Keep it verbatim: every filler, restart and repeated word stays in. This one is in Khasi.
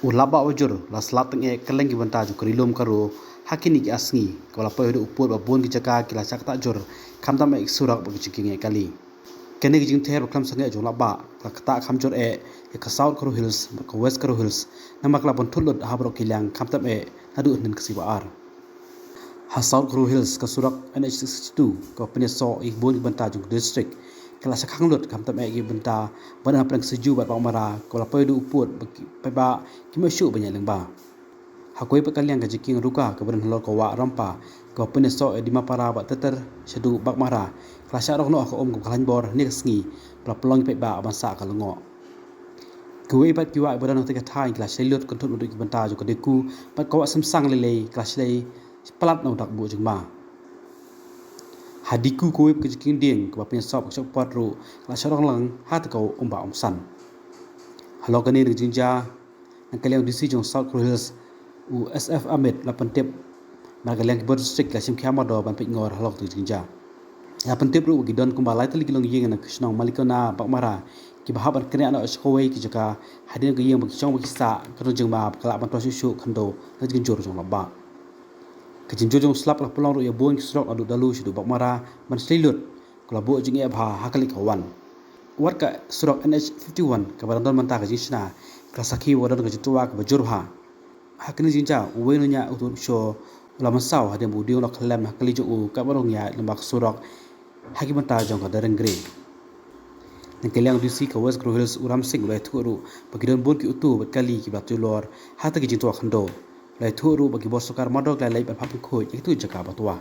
U Lapbah Wajur la slad tyngeh kylleng ki bynta jong ka Ri Lum Garo ha kine ki ar sngi, kaba la poi haduh u pud ba bun ki jaka ki la shah ktah jur, khamtam eh ki surok bad ki jingkieng eh kali. Kane ka jingther ba khlem sangeh jong u Lapbah ka la ktah kham jur eh ïa ka South Garo Hills bad ka West Garo Hills, namar ka la pynthut lut ha baroh ki liang, khamtam eh naduh hynnin ka sngi ba ar. Ha South Garo Hills, ka surok N H sixty-two kaba pynïasoh ïa bun ki bynta jong ka district ka la shah khang lut, khamtam eh ki bynta ba don hapdeng Siju bad Baghmara, kaba la poi haduh u pud ba ki paidbah kim ïoh shuh ban ïaid lyngba. Ha kawei pat ka liang, ka jingkieng ruka kaba don halor ka wah Rampa kaba pynïasoh ïa Dimapara bad ter ter shaduh Baghmara ka la shah rong noh ha ka um kaba khlaiñ bor hynne ka sngi, ba la pynlong ïa ki paidbah ban sah ka lyngngoh. Kiwei pat ki wah ba don ha katei ka thaiñ ki la shlei lut, kynthup naduh ki bynta jong ka Diku bad ka wah Semsang lei lei ka la shlei palat na u dak buh jingma. Ha Diku, kawei pat ka jingkieng dieng kaba pynïasoh bad ka shah pot ruh ka la shah rong lang ha katei ka um bah um san. Halor kane ka jingjia, na ka liang u D C jong South Garo Hills, u S F Amit, la pyntip ba na ka liang ki bor district ki la shim khia mardor ban peitngor halor katei ka jingjia. La pyntip ruh ba ki don kumba lai tylli ki longïing na ka shnong Malikona, Baghmara, kiba hap ban kynriah noh sha kawei ka jaka hadien ka ïing ba ki shong ba ki sah, ka don jingma ba ka lah ban thoh shuh shuh khyndew na ka jingjur jong u Lapbah. Ka jingjur jong u slap ka la pynlong ruh ïa bun ki surok naduh Dalu shaduh Baghmara ban shlei lut, ka la buh jingeh bha ha ka leit ka wan. Wat ka surok N H fifty-one kaba dang don mynta ka jingshna ka la sakhi ba don ka jingtyrwa kaba jur bha. Ha kane ka jingjia, uwei u nongñiah u tuh rickshaw u la mynsaw hadien ba u dieng u la khyllem ha kali jong u katba u dang ïaid lyngba ka surok ha ki bynta jong ka Dareng Gre. Na ka liang u D C ka West Garo Hills, u Ram Singh, u la ïathuh ruh ba ki don bun ki auto bad kali kiba la tei ulor ha katei ka jingtyrwa khyndew. U la ïathuh ruh ba ki bor sorkar mardor ki la leit ban phah pynkhuid ïa katei ka jaka ba tyrwa.